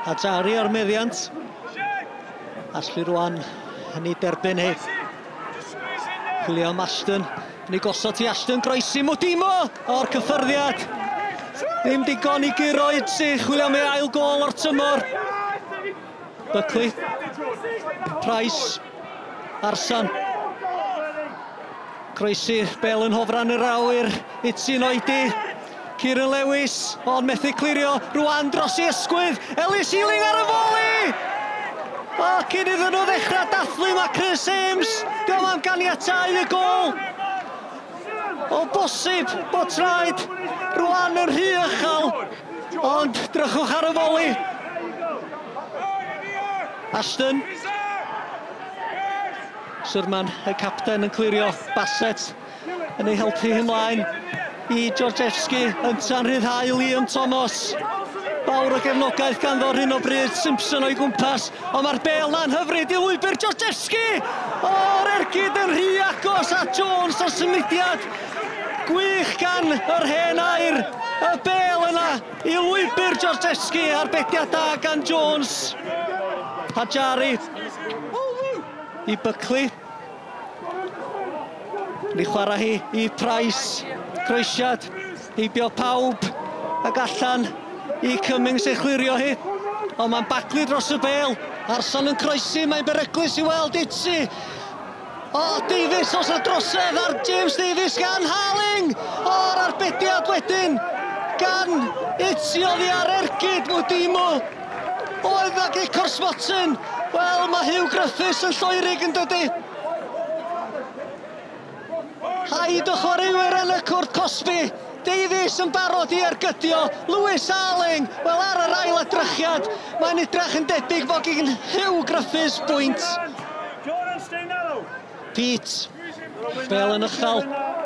Hajari ar meddiant. Ashley rwan yn ei derbyn hi. Chwilio am Ashton. Yn ei gosod i Ashton, groesi Mwdimo o'r cyffyrddiad. Ddim digon i guro Itzi, chwilio am ei ail gôl o'r tymor. Buckley. Price. Arsan. Croesi bel yn hofran yr awyr. Itzi'n oedi. Kieran Lewis, ond methu clirio. Rwan dros i ysgwydd. Ellis Healing ar y foli! O, cyn iddyn nhw ddechrau dathlu mae Chris Ames. Diolch am ganiatáu y gôl. O bosib bod traed rwan yn rhy uchel, ond drychwch ar y foli. Ashton. Sherman, y capten yn clirio. Bassett yn ei helpu ymlaen i Georgievski, ynta'n rhyddhau Liam Thomas. Fawr o gefnogaeth ganddo ar hyn o bryd, Simpson o'i gwmpas, ond mae'r bel na'n hyfryd i lwybr Georgievski! O'r ergyd yn rhy agos at Jones o symudiad gwych gan yr hen air. Y bel yna i lwybr Georgievski, arbediad da gan Jones. Hajari i Buckley. Ni chwarae hi i Price. Croesiad, heibio pawb ac allan i Cummings ei chlirio hi. Ond mae'n baglu dros y bel. Arson yn croesi, mae'n beryglus i weld Itzi. O, Davies, os y drosedd ar James Davies gan Harling. O'r arbediad wedyn gan Itzi oddi ar ergyd Mwdimo. Oedd na gic o'r smotyn. Wel, mae Hugh Griffiths yn lloerig yn dydy. Haid o chwaraewyr yn y cwrt cosbi. Davies yn barod i ergydio. Lewis Arling, wel ar yr ail edrychiad, mae'n edrych yn debyg fod gyn Hugh Griffiths bwynt. Pete, bel yn uchel.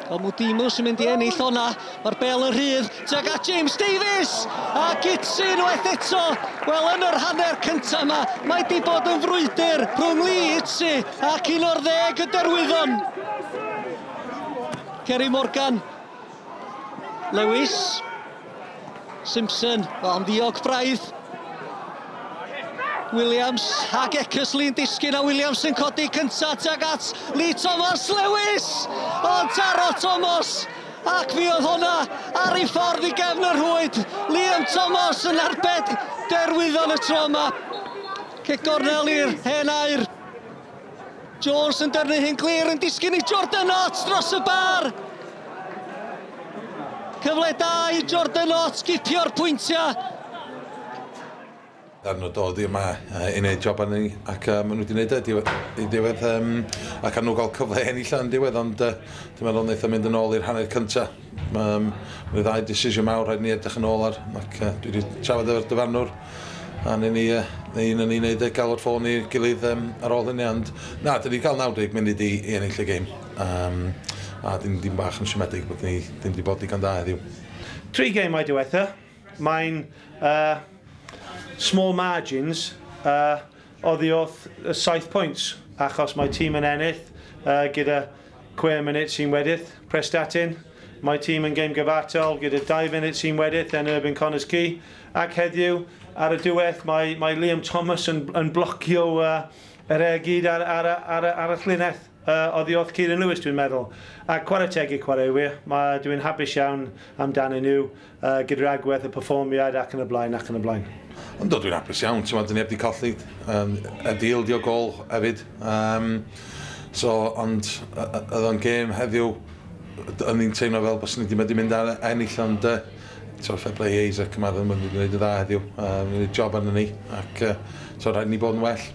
O Mwdimo sy'n mynd i ennill honna. Mae'r bel yn rhydd tuag at James Davies. A Itzi unwaith eto. Wel, yn yr hanner cyntaf yma, mae di bod yn frwydr rhwng Lee Itzi ac 11 y Derwyddon. Kerry Morgan. Lewis. Simpson, ond ddiog braidd. Williams ac Eckersley'n disgyn a Williams yn codi cyntaf tuag at Lee Thomas. Lewis! Ond taro Thomas! Ac mi oedd hwnna ar ei ffordd i gefn y rhwyd. Liam Thomas yn arbed Derwyddon y tro yma. Cic gornel i'r hen air. Jones yn dyrnu hi'n glir yn disgyn i Jordan Knott dros y bar. Cyfle da i Jordan Knott gipio'r pwyntiau. Darn o dod i yma i wneud job arni ac maen nhw wedi wneud e i diwedd ac nhw gael cyfle ennill yn diwedd, ond dwi'n meddwl wnaeth o mynd yn ôl i'r hanner cyntaf. Mae'n ddau decision mawr rhaid ni edrych yn ôl ar ac dwi wedi trafod efo'r dyfarnwr a ni un yn ni wneud e gael o'r ffôn i'r gilydd ar ôl hynny, ond na, dyn ni gael 90 munud i ennill y gêm a dim bach yn siomedig bod ni ddim wedi bod digon da heddiw. 3 gemau diwetha, mae'n small margins oddi wrth 7 pwynt, achos mae tîm yn ennill gyda 6 munud sy'n weddill Prestatyn, mae tîm yn gêm gyfartal gyda 2 munud sy'n weddill yn erbyn Connah's Quay, ac heddiw ar y diwedd mae Liam Thomas yn blocio yr ergyd ar y llinell oddi wrth Kieran Lewis, dwi'n meddwl. A chwarae teg i chwaraewyr, dwi'n hapus iawn amdanyn nhw gyda'r agwedd, y perfformiad ac yn y blaen, ac yn y blaen. Ond dwi'n hapus iawn, ti'n meddwl, dyn ni heb di colli, heb di ildio gol hefyd. So, ond oedd o'n gêm heddiw, o'n i'n teimlo fel bys ni wedi mynd ar ennill, ond so, fair play i Isaac, yma, ddim wedi gwneud y dda heddiw. Wneud job arno ni, ac so, rhaid ni bod yn well.